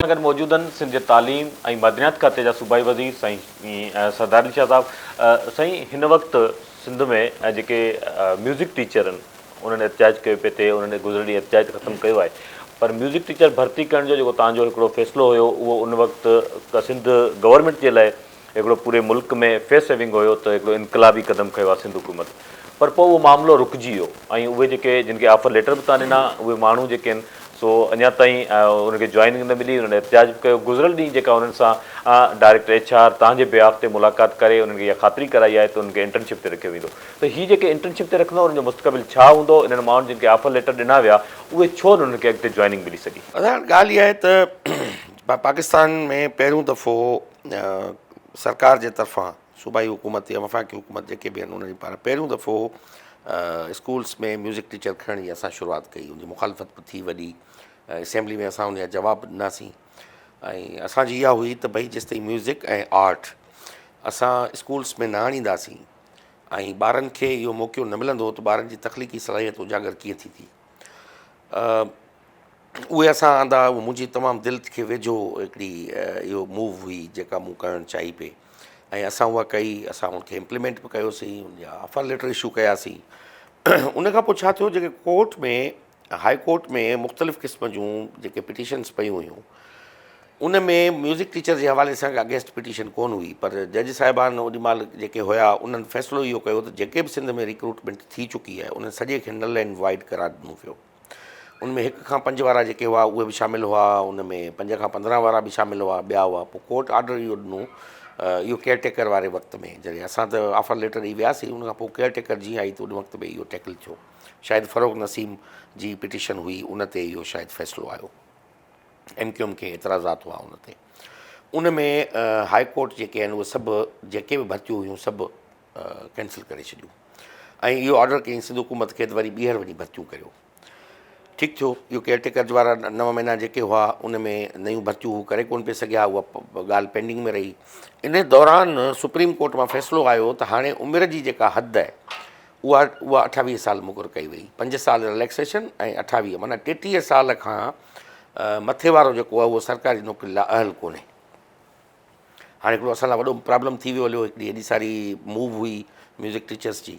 سان گڏ موجود آهن سنڌ جي تعليم ۽ معدنيات کاتي جا صوبائي وزير سائين سردار علي شاهه صاحب. سائين هن وقت سنڌ ۾ جيڪي ميوزڪ ٽيچر آهن انهن احتجاج ڪيو پئي ٿئي، انهن گذريل ڏينهن احتجاج ته ختم ڪيو آهي پر ميوزڪ ٽيچر ڀرتي ڪرڻ جو جيڪو توهان جو هڪڙو فيصلو هيو اهو ان وقت سنڌ گورنمينٽ جي لاء هڪڙو پوري ملڪ ۾ فيس سيونگ هيو ته هڪڙو انقلابي قدم کنيو آهي سنڌ حڪومت پر پوء اهو معاملو رڪجي ويو ۽ اهي جيڪي جن کي آفر ليٽر به تان ڏنا اهي ماڻهو جيڪي آهن سو اڃا تائين انهن کي جوائننگ نه ملي انهن احتجاج به ڪيو گذريل ڏينهن جيڪا انهن سان ڊائريڪٽر ايڇ آر تان جي بيهاف تي ملاقات ڪري انهن کي اها خاطري ڪرائي آهي ته انهن کي انٽرنشپ تي رکيو ويندو ته هي جيڪي انٽرنشپ تي رکندو انهن جو مستقبل ڇا هوندو انهن ماڻهن جن کي آفر ليٽر ڏنا ويا اهي ڇو نه انهن کي اڳتي جوائننگ ملي سگهي. ادا ڳالهه اها آهي ته پاڪستان ۾ پهريون دفعو سرڪار جي طرفان صوبائي حڪومت يا وفاقي حڪومت جيڪي به آهن انهن جي پاران پهريون دفعو اسڪولس ۾ ميوزڪ ٽيچر کڻڻ جي اسان شروعات ڪئي ان جي مخالفت به ٿي وڏي اسيمبلي ۾ اسان ان جا جواب به ڏناسين ۽ اسانجي اها هئي ته ڀئي جيستائين ميوزڪ ۽ آرٽ اسان اسڪولس ۾ نه آڻينداسين ۽ ٻارن کي اهو موقعو نه ملندو ته ٻارن جي تخليقي صلاحيت اجاگر ڪيئن ٿيندي. اهي اسان آندا اهو منهنجي تمام دل کي ويجهو هڪڙي اهو موو هئي جيڪا مون ڪرڻ چاهي پئي ۽ اسان اها ڪئي اسان ان کي امپليمينٽ به ڪيوسين ان جا آفر ليٽر اشو ڪياسين ان کان پوء ڇا ٿيو جيڪي ڪورٽ ۾ هاء ڪورٽ ۾ مختلف قسم جون جيڪي پٽيشنس پيون هيون ان ۾ ميوزڪ ٽيچر جي حوالي سان اگينسٽ پٽيشن ڪون هئي پر جج صاحبان اوڏي مهل جيڪي هيا انهن فيصلو اهو ڪيو ته جيڪي به سنڌ ۾ ريڪروٽمينٽ ٿي چڪي آهي ان سڄي کي نل اينڊ وائڊ قرار ڏنو ويو ان ۾ هڪ کان پنج وارا جيڪي هئا اهي به شامل هئا ان ۾ پنج کان 15 وارا به شامل هئا ٻيا هئا پوء ڪورٽ آرڊر اهو ڏنو اهو ڪيئر ٽيڪر واري وقت ۾ جڏهن اسان ته آفر ليٽر ڏئي وياسين ان کان پوء ڪيئر ٽيڪر جيئن آئي ته ان وقت ۾ اهو ٽيڪل ٿيو شايد فروغ نسيم جي پٽيشن هئي ان تي اهو شايد فيصلو آيو ايم ڪيو ايم کي اعتراضات هئا ان تي ان ۾ هاء ڪورٽ جيڪي آهن اهي سڀ جيڪي به ڀرتيون هيون سڀ ڪينسل ڪري ڇڏيون ۽ اهو آرڊر ڪيائين سنڌ حڪومت کي ته وري ٻيهر وڃي ڀرتيون ڪريو. ٺيڪ ٿيو اهو ڪيئر ٽيڪر وارا 9 مهينا جيڪي هئا ان ۾ نيون ڀرتيون هو ڪري ڪونه پئي سگهيا اها ڳالهه پينڊنگ ۾ رهي. ان دوران سپريم ڪورٽ مان فيصلو آيو ته هاڻي عمر جي جيڪا حد آهي اها اها 28 سال مقرر ڪئي وئي 5 سال رليڪسيشن ۽ 28 معنيٰ 33 سال کان مٿي وارو جيڪو آهي اهو سرڪاري نوڪري لاء اهل ڪونهي. هاڻي هڪڙو اسان لاء وڏو پرابلم ٿي ويو هليو هڪڙي ايڏي ساري موو هئي ميوزڪ ٽيچرس جي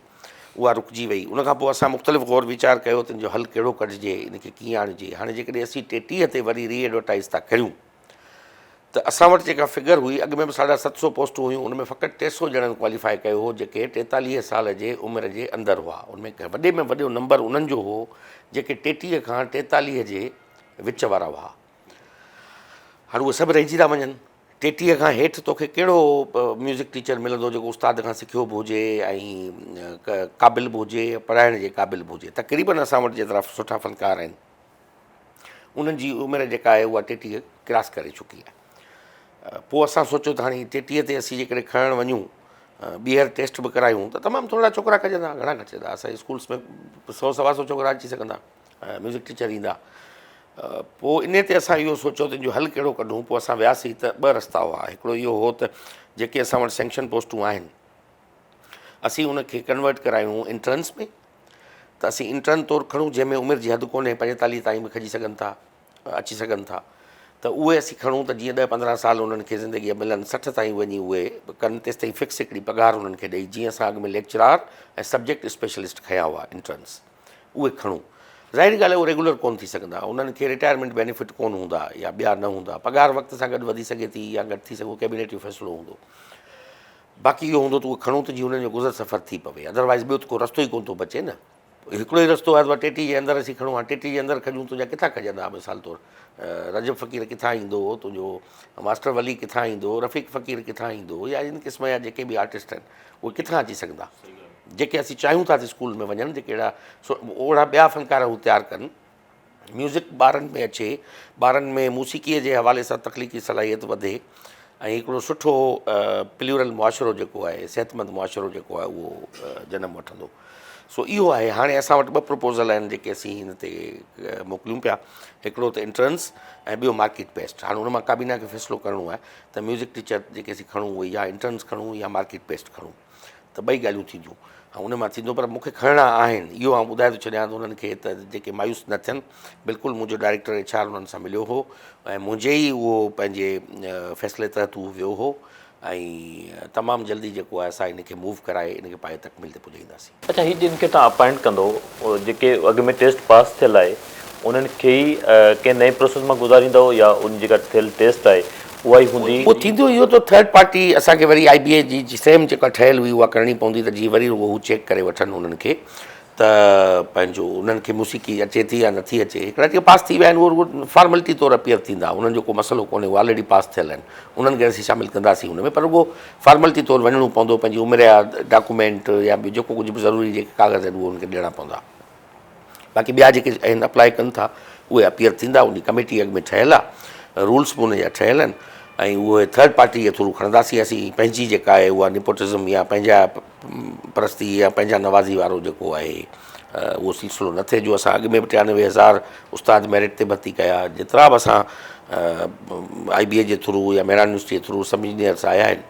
اها رڪجي وئي ان کان پوء اسان مختلف غور ويچار ڪيو ته ان جو حل ڪهڙو ڪڍجي ان کي ڪيئن آڻجي هاڻي جيڪڏهن اسين 33 تي وري ري ايڊورٽائز ٿا ڪريون ته اسان وٽ جيڪا فگر هئي اڳ ۾ به 750 پوسٽون هيون ان ۾ فقط 300 ڄڻن ڪواليفائي ڪيو هو جيڪي 43 سال جي عمر جي اندر هئا ان ۾ وڏي ۾ وڏو نمبر انهن جو هو جيڪي 33 کان 43 جي وچ وارا هئا هاڻي اهي سڀ رهجي ٿا وڃن. 33 کان هيٺ توکي ڪهڙو ميوزڪ ٽيچر ملندو جيڪو استاد کان سکيو به هجي ۽ قابل به هجي پڙهائڻ جي قابل به هجي. تقريبن اسان وٽ جيترا سٺا فنڪار آهن انهن جي عمر جيڪا آهي اها 33 ڪراس ڪري چڪي آهي. پوء اسان سوچيو ته هاڻي 33 تي اسين جيڪڏهن کڻڻ وڃون ٻيهر ٽيسٽ به ڪرايون ته تمام ٿورڙا ڇوڪرا کڄندا گهڻا کڄندا اسان جي اسڪولس ۾ سو سوا سو ڇوڪرا اچي سگهندا. ميوزڪ ٽيچر ايندا پوء انهي تي اسان اهو سوچيو ته ان جو حل ڪهڙو ڪڍون پوء اسان وياسين ته ٻه رستا هئا هڪڙو اهو هو ته جيڪي اسان وٽ سينڪشن پوسٽون آهن اسين ان کي ڪنورٽ ڪرايون انٽرنس ۾ ته اسين انٽرن طور کڻون جنهن ۾ عمر جي حد ڪونهي 45 تائين به کڄي سگهن ٿا اچي سگهن ٿا ته اهي اسين کڻون ته جيئن 10 15 سال انهن کي زندگي ملن 60 تائين وڃي اهي ڪن تيستائين فڪس هڪڙي پگهار انهن کي ڏئي جيئن اسان اڳ ۾ ليڪچرار ۽ سبجيڪٽ اسپيشلسٽ کنيا هئا انٽرنس اهي کڻون. ظاهري ڳالهه آهي اهي ريگيولر ڪونه ٿي سگهندا، انهن کي رٽائرمينٽ بينيفٽ ڪونه هوندا يا ٻيا نه هوندا، پگهار وقت سان گڏ وڌي سگهي ٿي يا گهٽ ٿي سگهي اهو ڪيبينيٽ جو فيصلو هوندو. باقي اهو هوندو ته اهي کڻون ته جيئن انهن جو گذر سفر ٿي پوي ادروائيز ٻيو ته ڪو رستو ئي ڪونه ٿو بچي نه. هڪڙو ئي رستو آهي ته 33 جي اندر اسين کڻون، هاڻي 33 جي اندر کڄون تنهنجا ڪٿان کڄندا مثال طور رجب فقير ڪٿان ايندو، تنهنجو ماسٽر ولي ڪٿان ايندو، رفيق فقير ڪٿان ايندو يا ان قسم جا جيڪي به آرٽسٽ آهن اهي ڪٿان اچي سگهندا. جيڪي اسين چاهيون ٿا ته اسڪول ۾ وڃن جيڪي اهڙا اهڙا ٻيا فنڪار هو تيار ڪن ميوزڪ ٻارن ۾ اچي ٻارن ۾ موسيقيء جي حوالي سان تخليقي صلاحيت وڌي ۽ هڪڙو سٺو پليورل معاشرو جيڪو آهي صحتمند معاشرو جيڪو آهي اهو جنم وٺندو سو اهو آهي هاڻي اسان وٽ ٻه پروپوزل آهن جيڪي اسين هن تي موڪليون پيا هڪڙو ته انٽرنس ۽ ٻيو مارڪيٽ بيسڊ هاڻي ان مان ڪابينا کي فيصلو ڪرڻو آهي ته ميوزڪ ٽيچر جيڪي اسين کڻون اهي يا انٽرنس کڻون يا مارڪيٽ بيسڊ کڻون ته ٻئي ڳالهيون ٿينديون. ۽ ان مان ٿيندو پر مون کي کڻڻا آهن اهو آئون ٻڌائي ٿو ڇڏيان ته انهن کي ته جيڪي مايوس نه ٿين بلڪل منهنجو ڊائريڪٽر ايڇ آر انهن سان مليو هو ۽ منهنجي ئي اهو پنهنجي فيصلي تحت هو ويو هو ۽ تمام جلدي جيڪو آهي اسان ان کي موو ڪرائي ان کي پايي تڪميل تي پڄائينداسين. اڇا هي جن کي توهان اپائنٽ ڪندو جيڪي اڳ ۾ ٽيسٽ پاس ٿيل آهي انهن کي ئي ڪنهن نئين پروسيس مان گذاريندؤ يا ان جيڪا ٿيل ٽيسٽ آهي اها ئي هوندي؟ پوء ٿيندو اهو ته ٿرڊ پارٽي اسان کي وري آء بي اي جي سيم جيڪا ٺهيل هئي اها ڪرڻي پوندي ته جيئن وري رڳو هو چيڪ ڪري وٺن انهن کي ته پنهنجو انهن کي موسيقي اچي ٿي يا نٿي اچي. هڪڙا جيڪي پاس ٿي ويا آهن اهي رڳو فارملٽي طور اپيئر ٿيندا انهن جو ڪو مسئلو ڪونهي اهي آلريڊي پاس ٿيل آهن انهن کي اسين شامل ڪنداسين ان ۾ پر رڳو فارملٽي طور وڃڻو پوندو پنهنجي عمر جا ڊاڪومينٽ يا ٻيو جيڪو ڪجهه به ضروري جيڪي ڪاغذ آهن اهي انهن کي ڏيڻا پوندا. باقي ٻيا جيڪي آهن اپلاء ڪن ٿا اهي اپيئر ٿيندا ان جي ڪميٽي اڳ ۾ ٺهيل آهي رولس به ان جا ٺهيل آهن ۽ اهي ٿرڊ پارٽي جي ٿرو کڻنداسين اسين پنهنجي جيڪا آهي اها نيپوٽزم يا پنهنجا پرستي يا پنهنجا نوازي وارو جيڪو آهي اهو سلسلو نه ٿئي جو اسان اڳ ۾ به 93 هزار استاد ميرٽ تي ڀرتي ڪيا جيترا به اسان آء بي اي جي ٿرو يا مهراڻ يونيورسٽي جي ٿرو سب انجنيئرس آيا آهن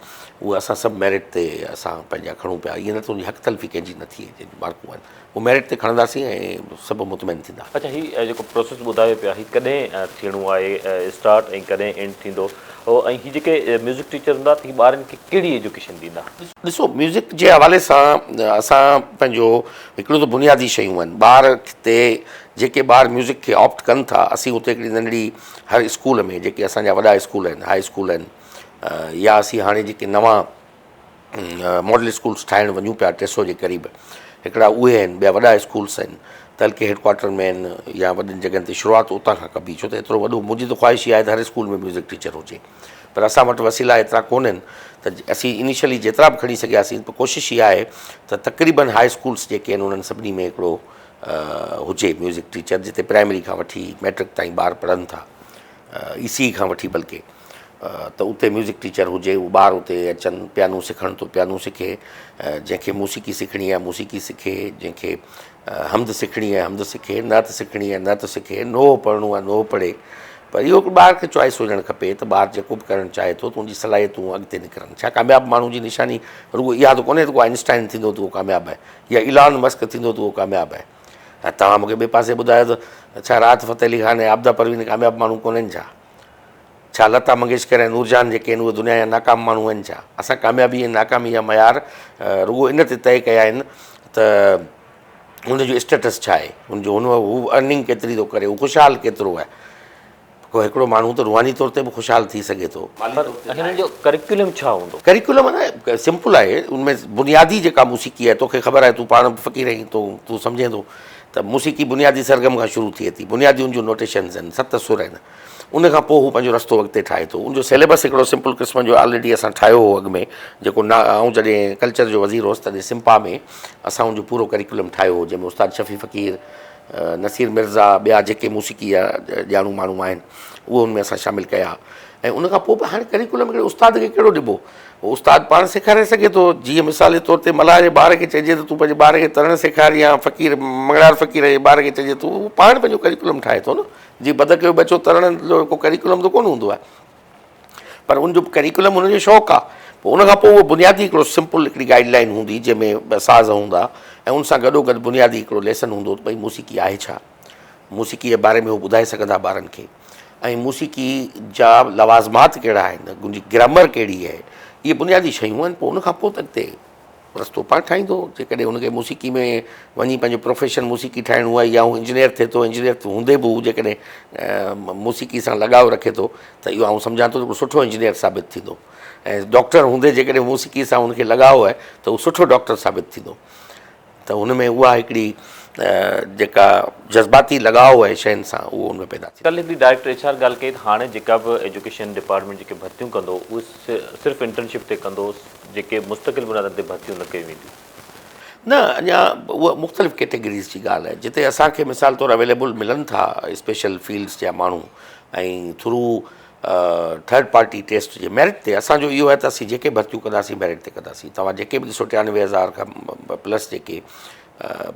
اهي اسان سڀ ميرٽ تي اسان پنهنجا کڻون پيا ائين نه ته ان جي حق تلفي ڪنهن جي نه ٿئي جنهن جون مارڪون آهن هو ميرٽ تي کڻنداسين ۽ سڀ مطمئن ٿيندا. اڇا هي جيڪو پروسيس ٻڌايو پيا هي ڪڏهن ٿيڻو آهي اسٽارٽ ۽ ڪڏهن اينڊ ٿيندو ۽ هي جيڪي ميوزڪ ٽيچر هوندا ته هي ٻارن کي ڪهڙي ايجوڪيشن ڏيندا؟ ڏسو ميوزڪ جي حوالي سان اسان پنهنجو هڪڙو ته بنيادي شيون آهن ٻار تي جيڪي ٻار ميوزڪ کي آپٽ ڪن ٿا اسين اتي هڪڙي ننڍڙي هر اسڪول ۾ جيڪي اسان جا وڏا اسڪول آهن هاء اسڪول آهن يا اسين هاڻي جيڪي نوان ماڊل اسڪولس ٺاهڻ وڃون پيا 300 جي قريب هڪڙا اهي آهن ٻيا وڏا اسڪولس آهن تعلقي هيڊ ڪوارٽر ۾ آهن يا وڏين جڳهن تي شروعات اتان کان ڪبي ڇو ته ايترو وڏو منهنجي ته خواهش اها آهي ته هر اسڪول ۾ ميوزڪ ٽيچر هجي پر اسان وٽ وسيلا ايترا ڪونهن ته اسين انيشلي جيترا به کڻي سگهياسين پر ڪوشش اها آهي ته تقريبن هاء اسڪولس جيڪي آهن انهن سڀني ۾ هڪڙو هجي ميوزڪ ٽيچر جتي پرائمري کان وٺي ميٽرڪ تائين ٻار پڙهن ٿا اي سي کان وٺي بلڪه ته اتي ميوزڪ ٽيچر هجي اهي ٻار اتي اچن پيانو سکڻ ته پيانو سکي جنهن کي موسيقي سکڻي آهي موسيقي سکي جنهن کي حمد سکڻي آهي حمد سکي نعت سکڻي آهي نعت سکي نوحو پڙهڻو آهي نوحو پڙهي پر اهو هڪ ٻار کي چوائس هجڻ کپي ته ٻار جيڪو به ڪرڻ چاهي ٿو ته ان جي صلاحيتون اڳتي نڪرن ڇا ڪامياب ماڻهو جي نشاني رڳو اها ته ڪونهي ته ڪو آئنسٽائن ٿيندو ته اهو ڪامياب آهي يا ايلان مسڪ ٿيندو ته اهو ڪامياب آهي ۽ توهان مون کي ٻئي پاسي ٻڌايو ته ڇا راحت فتح علي خان ۽ عابده پروين ڪامياب ماڻهو ڪونهن ڇا؟ ڇا لتا منگيشڪر ۽ نورجهان جيڪي آهن اهي دنيا جا ناڪام ماڻهو آهن ڇا؟ اسان ڪاميابي ۽ ناڪامي جا معيار رڳو ان تي طئي ڪيا آهن ته هن جو اسٽيٽس ڇا آهي، هن جو هن هو ارننگ ڪيتري ٿو ڪري، هو خوشحال ڪيترو آهي. ڪو هڪڙو ماڻهو ته روحاني طور تي به خوشحال ٿي سگهي ٿو. پر هنن جو ڪريڪيولم ڇا هوندو؟ ڪريڪيولم معنيٰ سمپل آهي، ان ۾ بنيادي جيڪا موسيقي آهي، توکي خبر آهي تون پاڻ به فقير آهين، تون سمجهين ٿو ته موسيقي بنيادي سرگم کان شروع ٿئي ٿي، بنيادي ان جون نوٽيشنز آهن، ست سر آهن، ان کان پوء هو پنهنجو رستو اڳتي ٺاهي ٿو. ان جو سيليبس هڪڙو سمپل قسم جو آلريڊي اسان ٺاهيو هو اڳ ۾ جيڪو آئون جڏهن ڪلچر جو وزير هوس تڏهن سمپا ۾ اسان ان جو پورو ڪريڪيولم ٺاهيو هو، جنهن ۾ استاد شفيع فقير، نصير مرزا ٻيا جيڪي موسيقي جا ڄاڻو ماڻهو آهن اهي ان ۾ اسان شامل ڪيا ۽ ان کان پوء به هاڻي ڪريڪولم هڪڙي استاد کي ڪهڙو ڏبو استاد پاڻ سيکاري سگهي ٿو جيئن مثال جي طور تي ملاح جي ٻار کي چئجي ته تون پنهنجي ٻار کي ترڻ سيکار يا فقير مڱڻهار فقير جي ٻار کي چئجي ته هو پاڻ پنهنجو ڪريڪولم ٺاهي ٿو نه جيئن بدڪ جو ٻچو ترڻ جو ڪو ڪريڪولم ته ڪونه هوندو آهي پر ان جو ڪريڪولم ان جو شوق آ پوء ان کان پوء اهو بنيادي هڪڙو سمپل هڪڙي گائيڊ لائين هوندي جنهن ۾ ساز هوندا ۽ ان سان گڏو گڏ بنيادي هڪڙو ليسن هوندو ته ڀئي موسيقي آهي ڇا موسيقي جي باري ۾ هو ٻڌائي سگهندا ٻارن کي ۽ موسيقي جا لوازمات ڪهڙا آهن ان جي گرامر ڪهڙي آهي اهي بنيادي شيون آهن پوء ان کان پوء ته اڳتي رستو پاڻ ٺاهيندو جيڪڏهن هن کي موسيقي ۾ وڃي پنهنجو پروفيشن موسيقي ٺاهڻو آهي يا هو انجنيئر ٿئي ٿو انجنيئر هوندي به هو جيڪڏهن موسيقي سان لڳاء رکي ٿو ته اهو آئون سمجهان ٿو ته هڪڙو سٺو انجنيئر ثابت ٿيندو ۽ ڊاڪٽر هوندي جيڪڏهن موسيقي سان هن کي لڳاء آهي ته هو سٺو ڊاڪٽر ثابت ٿيندو ته هن ۾ اها هڪڙي جيڪا جذباتي لڳاء آهي شين سان اهو ان ۾ پيدا ٿيندو. ڪلهه هڪڙي ڊائريڪٽر ايڇ آر ڳالهه ڪئي ته هاڻي جيڪا به ايجوڪيشن ڊپارٽمينٽ جيڪي ڀرتيون ڪندو اهي صرف انٽرنشپ تي ڪندو جيڪي مستقل بنيادن تي ڀرتيون نه ڪيون وينديون. نه اڃا اها مختلف ڪيٽيگريز جي ڳالهه آهي جتي اسان کي مثال طور اويليبل ملن ٿا اسپيشل فيلڊس جا ماڻهو ۽ ٿرو ٿرڊ پارٽي ٽيسٽ جي ميرٽ تي اسان جو اهو آهي ته اسين جيڪي ڀرتيون ڪنداسين ميرٽ تي ڪنداسين توهان جيڪي به ڏسو 93 هزار کان پلس جيڪي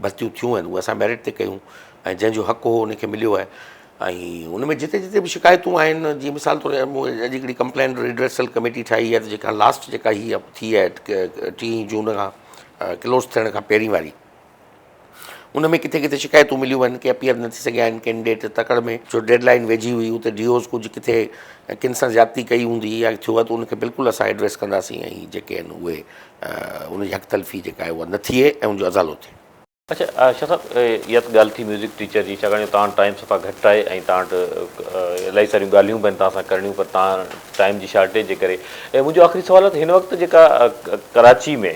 ڀرتيون ٿيون آهن اهي اسان ميرٽ تي ڪيون ۽ جنهن جو حق هو ان کي مليو آهي ۽ ان ۾ جتي جتي به شڪايتون آهن جيئن مثال طور مون اڄ هڪڙي ڪمپلين ريڊريسل ڪميٽي ٺاهي آهي ته جيڪا لاسٽ جيڪا هي ٿي آهي 30 جون کان ڪلوز ٿيڻ کان پهرين واري ان ۾ ڪٿي ڪٿي شڪايتون مليون آهن ڪي اپيئر نه ٿي سگهيا آهن ڪينڊيڊيٽ تڪڙ ۾ جو ڊيڊ لائن ويجهي هئي اتي ڊي اوز ڪجهه ڪٿي ڪن سان زيادتي ڪئي هوندي يا ٿيو آهي ته ان کي بلڪل اسان ايڊريس ڪنداسين ۽ جيڪي آهن اهي ان جي حق تلفي جيڪا آهي اها نه ٿئي ۽ ان جو ازالو ٿئي. اڇا شاھ صاحب اها ته ڳالهه ٿي ميوزڪ ٽيچر جي ڇاڪاڻ جو توهان وٽ ٽائيم صفا گهٽ آهي ۽ توهان وٽ الاهي ساريون ڳالهيون به آهن توهان سان ڪرڻيون پر توهان ٽائيم جي شارٽيج جي ڪري منهنجو آخري سوال آهي ته هن وقت جيڪا ڪراچي ۾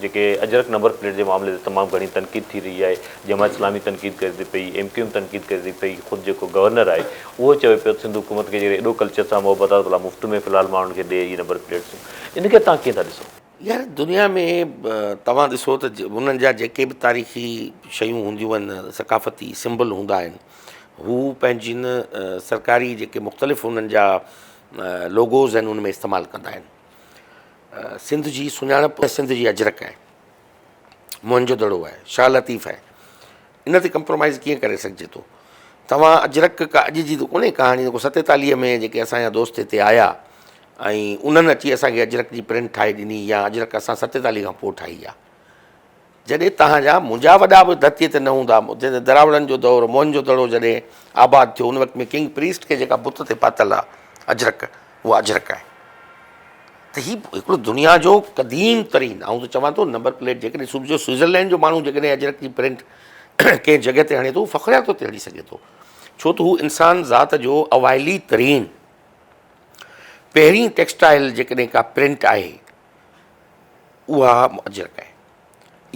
جيڪي اجرڪ نمبر پليٽ جي معاملي تي تمام گهڻي تنقيد ٿي رهي آهي جماعت اسلامي تنقيد ڪري ٿي پئي ايم ڪيو ايم تنقيد ڪري ٿي پئي خود جيڪو گورنر آهي اهو چوي پيو ته سنڌ حڪومت کي جيڪڏهن ايڏو ڪلچر سان محبت آهي ته ڀلا مفت ۾ في الحال ماڻهن کي ڏي اهي نمبر پليٽسون ان کي توهان ڪيئن ٿا ڏسو؟ يار دنيا ۾ توهان ڏسو ته انهن جا جيڪي به تاريخي شيون هونديون آهن ثقافتي سمبل هوندا آهن هو پنهنجين سرڪاري جيڪي مختلف انهن جا لوگوز آهن ان ۾ استعمال ڪندا آهن سنڌ جي سڃاڻپ سنڌ جي اجرڪ آهي موهن جو دڙو آهي شاهه لطيف آهي ان تي ڪمپرومائز ڪيئن ڪري سگهجي ٿو؟ توهان اجرڪ ڪا اڄ جي ته ڪونهي ڪهاڻي جيڪو 47 ۾ جيڪي اسان جا دوست هتي آيا ۽ انهن اچي اسان کي اجرڪ جي پرنٽ ٺاهي ڏني يا اجرڪ اسان 47 کان پوء ٺاهي آ. جڏهن توهان جا منهنجا وڏا به ڌرتيء تي نه هوندا جڏهن دراوڙن جو دور موهن جو دڙو جڏهن آباد ٿيو ان وقت ۾ ڪنگ پريسٽ کي جيڪا بت تي پاتل آ اجرڪ اها اجرڪ آهي. ته هي هڪڙو دنيا جو قديم ترين آئون ته چوان ٿو نمبر پليٽ جيڪڏهن سمجهو سوئزرلينڊ جو ماڻهو جيڪڏهن اجرڪ جي پرنٽ ڪنهن جڳهه تي هڻي ٿو هو فخريا طور تي هڻي سگهي ٿو ڇو ته هو انسان ذات جو اوائلي ترين پهرين ٽيڪسٽائل جيڪڏهن ڪا پرنٽ آهي اها اجرڪ آهي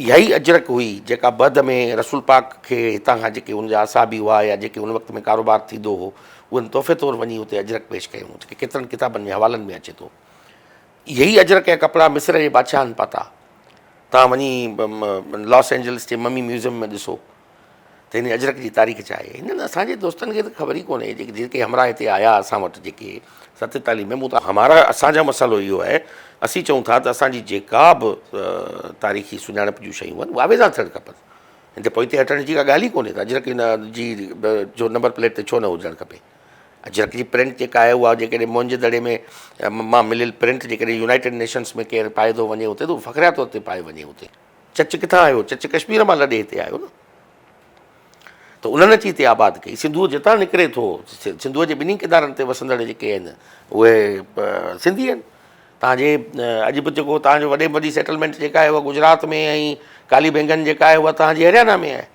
اها ئي اجرڪ هئي جيڪا بعد ۾ رسول پاڪ کي هتان کان جيڪي ان جا اصحابي هئا يا جيڪي ان وقت ۾ ڪاروبار ٿيندو هو انهن تحفي طور وڃي اتي اجرڪ پيش ڪيون جيڪي ڪيترن ڪتابن ۾ حوالن ۾ اچي ٿو. اهي ئي اجرڪ جا ڪپڙا مصر جي بادشاهن پاتا. توهان وڃي لاس اينجلس جي ممي ميوزيم ۾ ڏسو ته هن اجرڪ جي تاريخ ڇا آهي. هنن اسان جي دوستن کي ته خبر ئي ڪونهي جيڪي جيڪي همراهه هتي آيا اسان وٽ جيڪي 47 ۾ مون ته همارا اسان جو مسئلو اهو آهي اسين چئون ٿا ته اسان جي جيڪا به تاريخي سڃاڻپ جون شيون آهن اهي آويزان ٿيڻ کپن هن تي پوئتي هٽڻ جي ڪا ڳالهه ئي ڪونهي ته اجرڪ هن جي جو نمبر پليٽ تي ڇو نه هجڻ کپي اجرڪ جي پرنٽ جيڪا آهي اها جيڪڏهن موهن جي دڙي ۾ مان مليل پرنٽ جيڪڏهن يونائيٽيڊ نيشنس ۾ ڪير پائي ٿو وڃي اتي ته فخريا طور تي پائي وڃي اتي چچ ڪٿان آيو؟ چچ ڪشمير مان لڏي هتي آيو نه ته انهن اچي هتي آباد ڪئي. سنڌوء جتان نڪري ٿو، سنڌوء جي ٻنهي ڪنارن تي وسندڙ جيڪي آهن اهي سنڌي آهن. توهان جي اڄ به جيڪو توهان جو وڏي ۾ وڏي سيٽلمينٽ جيڪا آهي اها گجرات ۾ ۽ ڪالي بينگن جيڪا آهي اها توهان جي هريانا ۾ آهي.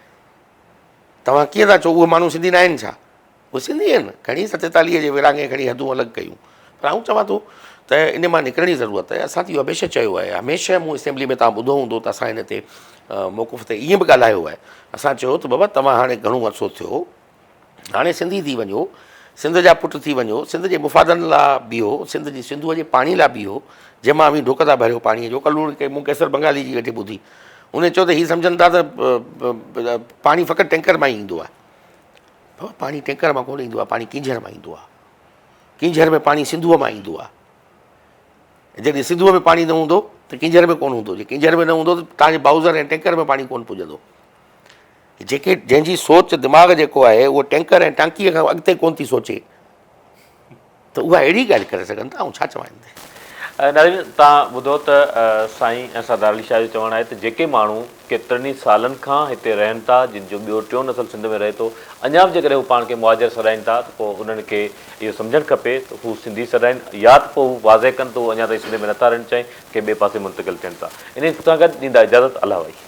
توهان ڪيئن ٿا چئو اهي ماڻهو سنڌي نه آهن ڇا؟ اهي سنڌي آهن. کڻي 47 جي ورهاڱي کڻي حدون الڳ ڪيون پر آئون چوان ٿو ته ان مان نڪرڻ جي ضرورت آهي. اسان ته اهو هميشه چيو آهي، هميشه مون اسيمبلي ۾ توهان ٻڌو هوندو ته اسان ان تي موقف تي ائين به ڳالهايو آهي. اسان چيو ته بابا توهان هاڻي گهڻو عرصو ٿيو، هاڻي سنڌي ٿي وڃو، سنڌ جا پٽ ٿي وڃو، سنڌ جي مفادن لاء بيهو، سنڌ جي سنڌوء جي پاڻي لاء بيهو، جنهن مان اوهين ڍڪ ٿا ڀريو پاڻيء جو. ڪلهوڙي مون قيصر بنگالي جي ويٺي ٻڌي، ان چيو ته هي سمجهن ٿا ته پاڻي فقط ٽينڪر مان ئي ايندو آهي. بابا پاڻي ٽينڪر مان ڪونه ايندو آهي، پاڻي ڪينجهر مان ايندو آهي. ڪينجهر ۾ پاڻي سنڌوء مان ايندو آهي. جڏهن سنڌوء ۾ پاڻي نه هوندو ته ڪينجهر ۾ ڪونه هوندو، جي ڪينجهر ۾ نه هوندو ته توهان جي باؤزر ۽ ٽينڪر ۾ پاڻي ڪونه پڄندو. جيڪي جنهن جي سوچ دماغ جيڪو آهي اهو ٽينڪر ۽ ٽانڪيء کان اڳتي ڪونه ٿي سوچي ته اها اهڙي ڳالهه ڪري سگهن ٿا، آئون ڇا چوان هن تي. ناظرين توهان ٻڌو ته سائين سردار علي شاهه جو چوڻ آهي ته جيڪي ماڻهو ڪيترن ئي سالن کان هتي رهن ٿا جن جو ٻيو ٽيون نسل سنڌ ۾ رهي ٿو اڃا به جيڪڏهن هو پاڻ کي مهاجر سڏائين ٿا ته پوء انهن کي اهو سمجهڻ کپي ته هو سنڌي سڏائين يا ته پوء هو واضح ڪن ته هو اڃا تائين سنڌ ۾ نٿا رهڻ چاهين ڪنهن ٻئي پاسي منتقل ٿين ٿا انهي سان گڏ ڏيندا اجازت الله وائي.